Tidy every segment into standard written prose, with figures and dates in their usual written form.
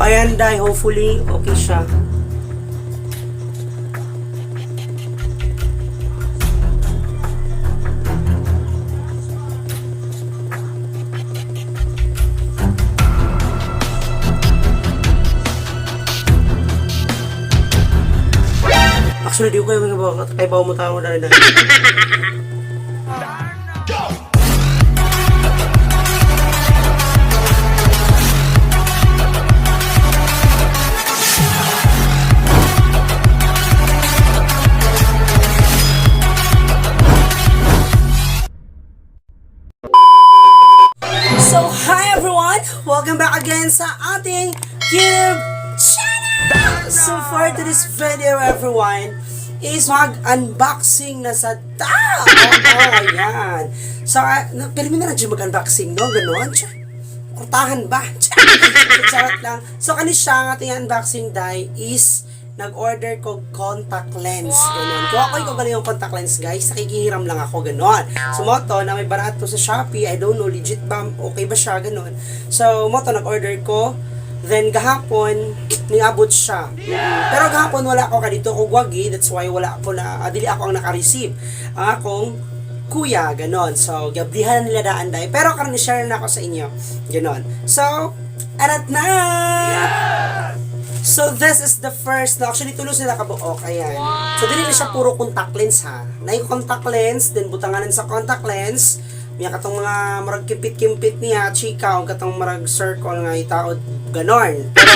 ayan dai, hopefully okay siya. Actually, di ko kayo kay bawo mo tao na rin. So, hi everyone! Welcome back again sa ating YouTube channel! So, for today's video, everyone, is mag-unboxing na sa ta! Oo, ayan. So, pero may na mag-unboxing, no? Ganon. Tsa, kurtahan ba? Tsa, charot lang. So, kani siya ang ating unboxing, dai, is nag-order ko contact lens. Ganon. Kung ako ikaw galing yung contact lens, guys, nakikihiram lang ako, ganon. So, moto, na may barato sa Shopee, I don't know, legit ba, okay ba siya, ganon. So, moto, nag-order ko. Then, gahapon, niabot siya. Pero gahapon, wala ako kadito ko gwagi, that's why wala ako na, dili ako ang naka-receive. Ang akong kuya, ganon. So, gablihan nila daan dahil. Pero karon share na ako sa inyo. Ganon. So, arat na! So, this is the first. No, actually, tulo sila kabuok. Ayan. So, dili na siya puro contact lens, ha. Na yung contact lens, then butanganan sa contact lens. May katong mga marag kimpit-kimpit niya, chika, o katong marag circle nga itaod, ganon. Pero,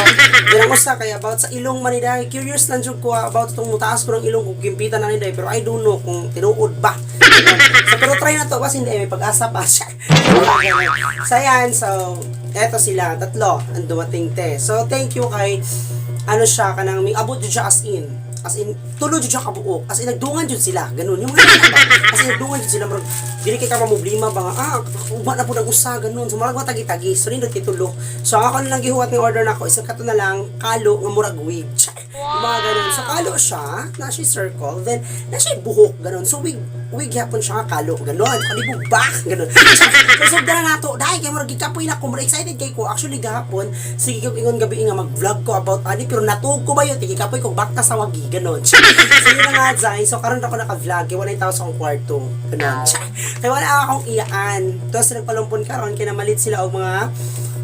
yun ang usa, kaya about sa ilong man ni dahil, curious lang jud ko ah, about itong mutaas ko ng ilong kung kimpitan na ni dahil, pero I don't know kung tinuod ba. Ganon. So, pero try na to, kasi hindi, may pag-asa pa siya. So, ayan, so, eto sila, tatlo, ang dumating te. So, thank you kay, ano siya, kanang may abot jud siya as in. As in, tulo jud siya kabuok. As in, nagdungan jud sila. Ganun. Yung mga ganun ba? As in, nagdungan jud sila. Murag, dili kay ka problema ba nga, ugma na po ng usa, ganun. So, murag tagi-tagi. So, nindot kay tulo. So, ang ako na lang gihuwat ng order nako, isa kato na lang, kalo, nga murag wig. Char. Yung mga ganun. So, kalo siya, na siya circle, then, na siya buhok, ganun. So, wig, wig hapon siya nga kalo, ganun. Kalibog ba? Ganun. So, so, dala na to. Dahil kay murag gikapoy na ko, murag excited kay ko. Actually, gahapon, sige ko ingon gabi nga mag-vlog ko about ani, pero natug ko ba yun? Tige kapoy ko bakta sa wagi, ganun. So, yun na nga, Zay. So, karon ako naka-vlog, kay wala yung tao sa akong kwarto. Ganun. Kaya wala akong iyaan. Tapos, nagpalumpon karon kay namalit sila og mga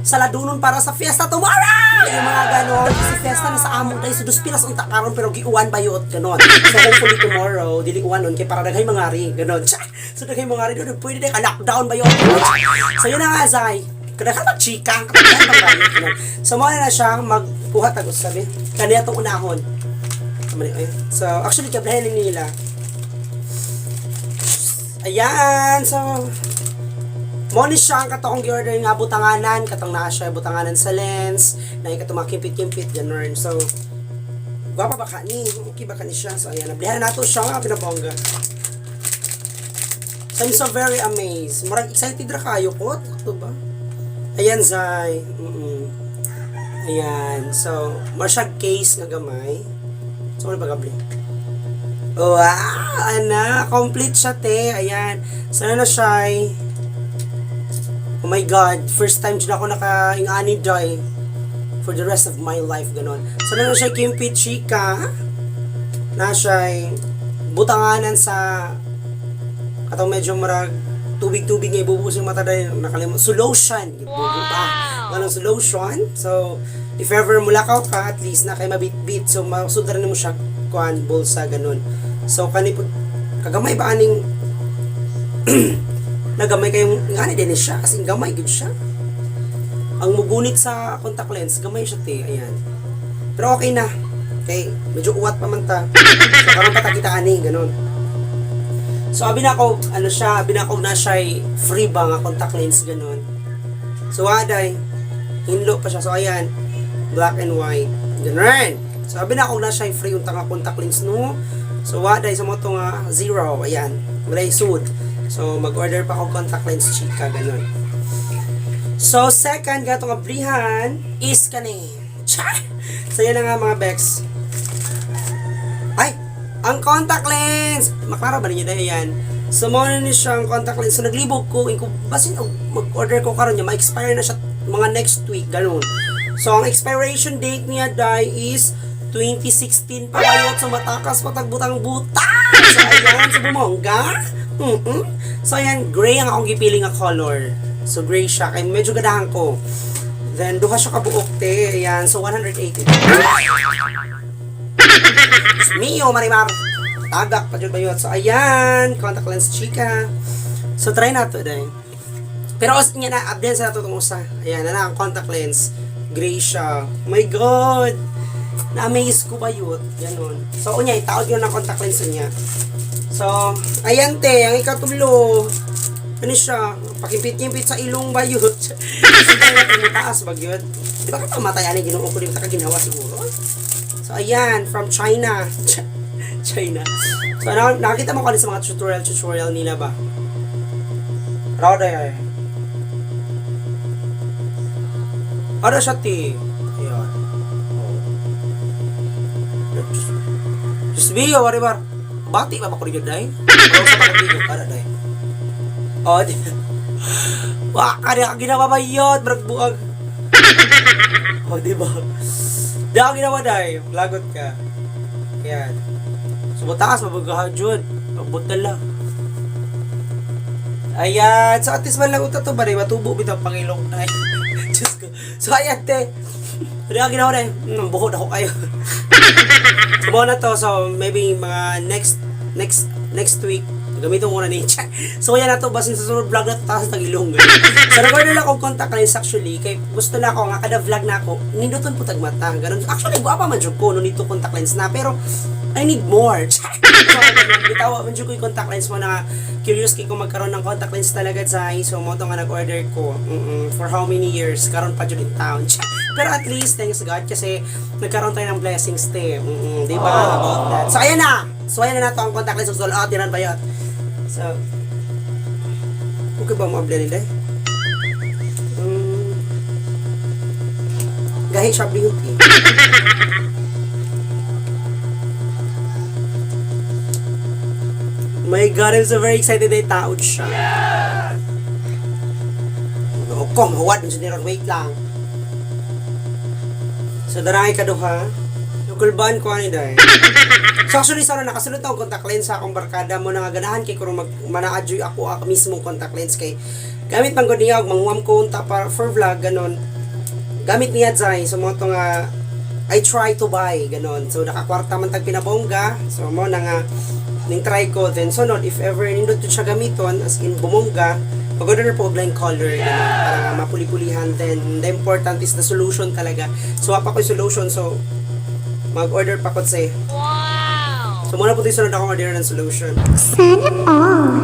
saladunon para sa fiesta tomorrow! Yung mga ganon. Kasi fiesta na sa amo dahil sa dos pilas unta karon pero giuwan ba yun? Ganon. So hopefully tomorrow, dili uwan nun, kay para daghay mga ri. Ganon. So daghay mga ri, doon pwede na ka-lockdown ba yun? So yun na nga, Zay. Kadaghan mag chika, kadaghan ba yun? Ganon. So mo na siya magkuha tag sabi. Kaniya tong unahon. So actually kablahin nila. Ayan, so mo ni siya ang katong gi-order nga butanganan, katong naa siya butanganan sa lens, na katong mga kimpit-kimpit ganun. So gwapa ba ka ni? Okay ba ka ni siya? So ayan, nablihan na nato siya nga pinabongga. So I'm so very amazed. Murag excited ra kayo ko, to ba? Ayan, Zay. Ayan. So, masyag case nga gamay. So, ano ba gabli? Wow! Ana, complete siya, te. Ayan. Sana na siya ay. Oh my God, first time dyan ako naka-ingani joy for the rest of my life, ganon. So, na siya kimpit chika, na siya butanganan sa katong medyo marag tubig-tubig nga ibubuhos yung mata dahil nakalimot. Solution! Ibubo pa. Ganun, solution. So, if ever mulakaw ka, at least na kay mabit-bit. So, masudran mo siya kuan bulsa, ganun. So, kanipod, kagamay ba aning nagamay kayong ngani din siya as in gamay gud siya ang mugunit sa contact lens, gamay siya te, ayan, pero okay na kay medyo uwat pa man ta, so karon pa ta kita ani ganun. So abi na ako ano siya, abi na ako na siya free ba nga contact lens ganun. So aday hinlo pa siya. So ayan, black and white ganun. So abi na ako na siya free unta nga contact lens, no. So waday sa mo to nga zero, ayan, walay sud. So, mag-order pa ako contact lens chika, ganun. So, second, gatong ablihan is kani. Char! So, yan na nga mga bex. Ay! Ang contact lens! Maklaro ba ninyo dahil yan? So, mao na ni siya ang contact lens. So, naglibog ko. Inko, basin, mag-order ko karon niya, ma-expire na siya mga next week, ganun. So, ang expiration date niya, dai, is 2016 pa kayo. So, matakas patagbutang-butang. So, ayan. So, bumongga. So, ayan. Gray ang akong gipili nga color. So, gray siya. Kaya medyo ganahan ko. Then, duha siya kabuok, te. Ayan. So, 180. Mio, Marimar. Tagak pa dyan ba yun? So, ayan. Contact lens chika. So, try na to, day. Pero, os, niya na, update sa nato itong usa. Ayan, na ang contact lens. Gray siya. My God! Na-amaze ko ba yun? Ganun. So, unya, itaod yun ng contact lens niya. So, ayan te, ang ikatulo. Ano siya? Pakimpit-kimpit sa ilong ba yun? Kasi taas ba yun? Di ba ka pamatay ani Ginoo ko, di ba ka ginawa siguro? So, ayan, from China. China. So, nakita mo ko sa mga tutorial nila ba? Rada eh. Ara siya, te. Ayan. Oh. Diyos, Diyos mio, wari bar. Bati ba ko rin day? Ano sa pagkabigo? Ara, day. Oh, di. Wah, kaya ka ginawa ba yun? Brag buag. Oh, di ba? Di ako ginawa, day. Lagot ka. Ayan. So, mataas, mabagahan jud. Mabutal lang. Ayan. So, at least man lang uta to ba rin? Matubo bitaw pangilong na. Diyos ko. So, ayan, te. Ano ang ginawa na eh? Buhod ako kayo. So, buo na to. So, maybe mga next, next, next week, gamitin ko na ni. So, ayan na to. Basin sa sunod vlog na to, taas ng ilong. So, nag-order lang akong contact lens actually. Kay gusto na ako, nga kada vlog na ako, ninduton po tagmata. Ganun. Actually, guwapa man jud ko, no nito contact lens na. Pero, I need more. So, bitaw, man jud ko yung contact lens mo na curious kay kung magkaroon ng contact lens talaga dyan. So, mo to nga nag-order ko. For how many years? Karon pa jud in town. Pero at least, thanks God, kasi nagkaroon tayo ng blessings, te. Di ba? About that. So, ayan na! So, ayan na na to ang contact lens. So, out, yan ba yun? So, okay ba mo abla nila? Gahi siya bihot eh. My God, I'm so very excited na itaod siya. Yes! Ko, mahuwad, engineer, wait lang. So, darangay ka duha. Kulban ko ani dai. So actually sana nakasulod na akong contact lens sa akong barkada mo na nga ganahan kay kuno mag manaadyoy ako ako mismo contact lens kay gamit man gud niya og manguam ko unta para for vlog ganon. Gamit niya dyan so mo to nga I try to buy ganon. So nakakwarta man tag pinabongga. So mo na nga ning try ko then sunod if ever nindot jud siya gamiton as in bumongga mag-order po og line color ganon para nga mapuli-pulihan. Then the important is the solution talaga. So wa pa ko'y solution, so mag-order pa ko say. Wow! So muna po tayo sunod akong order ng solution. Sana all.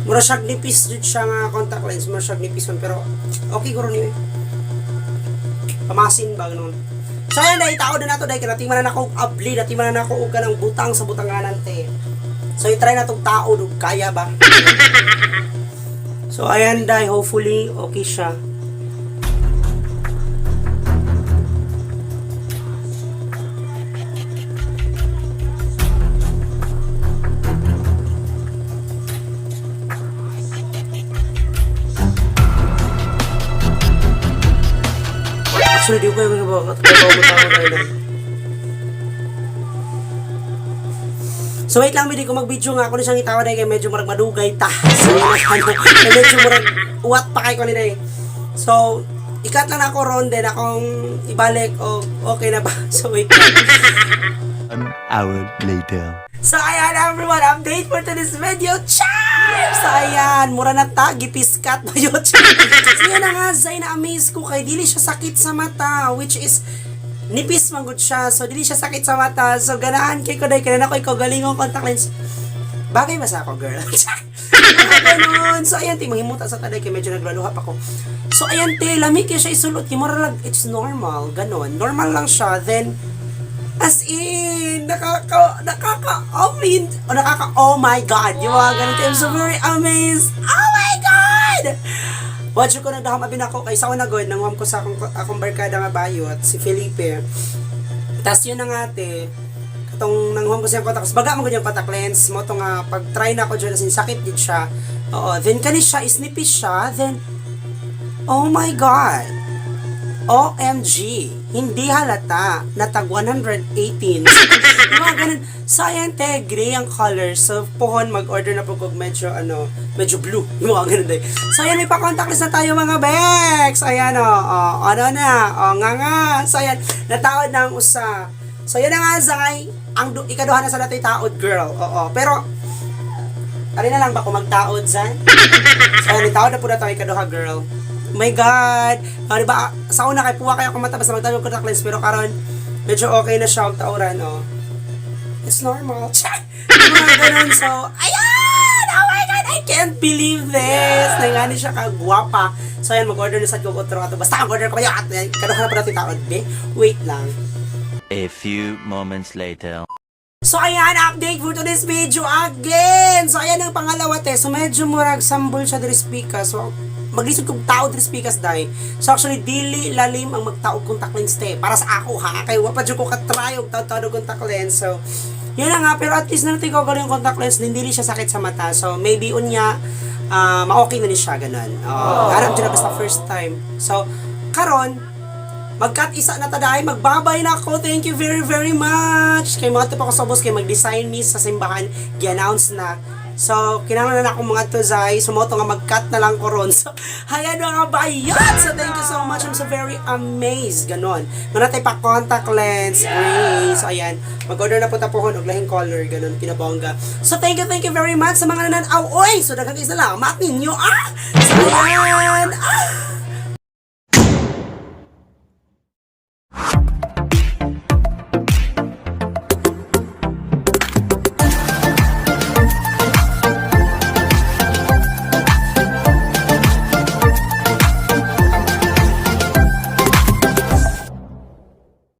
Mura siya nipis jud siya nga contact lens, mura siya nipis man pero okay guro ni. Pamasin ba ganun. So ayan dahil tao na nato dahil kinatima na nako og abli, natima na nako og kanang butang sa butanganan te. So i-try na tong tao dug kaya ba. So ayan dahil hopefully okay siya. Actually, di ko kayo mga tayo na. So wait lang, hindi ko mag-video nga ako ni siyang itawa dahil kay medyo murag madugay ta. So yun ang ano, kay medyo murag uwat pa kay ko ni day. So, ikat lang ako ron din akong ibalik o okay na ba? So wait lang. An hour later. So ayan everyone, update for today's video. Char! So ayan, mura na ta, gipiskat ba yun? So yun na nga, Zay, na-amaze ko kay dili siya sakit sa mata, which is nipis man gud siya. So dili siya sakit sa mata. So ganahan kay ko dahil kaya na ko ikaw galingong contact lens. Bagay ba sa ako, girl? Mga ganun. So ayan, te, manghimuta sa taday kay medyo naglaluha pa ko. So ayan, te, lami kay siya isulot. Kay mura lang, it's normal, ganun. Normal lang siya. Then, as in, nakaka, oh, mean, oh, nakaka, oh my God, yung mga ganun. I'm so very amazed. Oh my God! Watch ko nagdahom abin ako kay sa una god nangwam ko sa akong barkada nga bayot si Felipe. Tas yun na nga te, katong nanguham ko siyang contact, baga mo gud yung contact lens mo to nga pag try na ako dyan as in sakit gid siya. Oo, then kani siya is nipis siya, then oh my God. OMG, hindi halata na tag 118. Yung mga ganun. So, ayan, te, gray ang color. So, pohon, mag-order na po kog medyo, ano, medyo blue. Yung mga ganun din. So, ayan, may pa-contact list na tayo, mga beks. Ayan, oh, oh, ano na, oh, nga nga. So, ayan, nataod na ang usa. So, yan na nga, Zay. Ang ikaduha na sa natin taod, girl. Oo, pero, ano na lang ba kung magtaod, Zay? So, ayan, taod na po na tayo ikaduha, girl. Oh my God! Oh, di ba, sa una kay puwa kayo kung mata basta magtaod og contact lens, pero karon medyo okay na siya og tauran, oh. It's normal. Char! Yung mga ganun. So, ayan! Oh my God! I can't believe this! Nangani siya kagwapa. So, ayan, mag-order na sa kog otro ato. Basta ang order ko kayo. At, kaduha na po natin taod, be. Wait lang. A few moments later. So ayan, update for today's video again! So ayan ang pangalawa, te. So medyo murag sambol siya diri speaker. So maglisod kog tao diri speakers dai. So actually dili lalim ang magtaog contact lens, te. Para sa ako ha, kay wa pa jud ko ka-try og taod-taod og contact lens. So yun na nga, pero at least na ko yung contact lens, hindi siya sakit sa mata. So maybe unya ma-okay na ni siya ganun. Harap jud na basta first time. So karon magkat isa na taday, magbabay na ako. Thank you very, very much. Kay mga pa ko sa boss, kay mag-design me sa simbahan, gi-announce na. So, kinahanglan na akong mga tuzay. Sumoto nga mag-cut na lang ko ron. So, hayan mga bayot! So, thank you so much. I'm so very amazed. Ganon. Muna tayo pa contact lens, gray. So, ayan. Mag-order na po tapuhon og lahing color. Ganon, kinabongga. So, thank you very much sa mga nananaw. Oy! So, daghang isa lang. Mat ninyo, ah! So, ayan! Ah!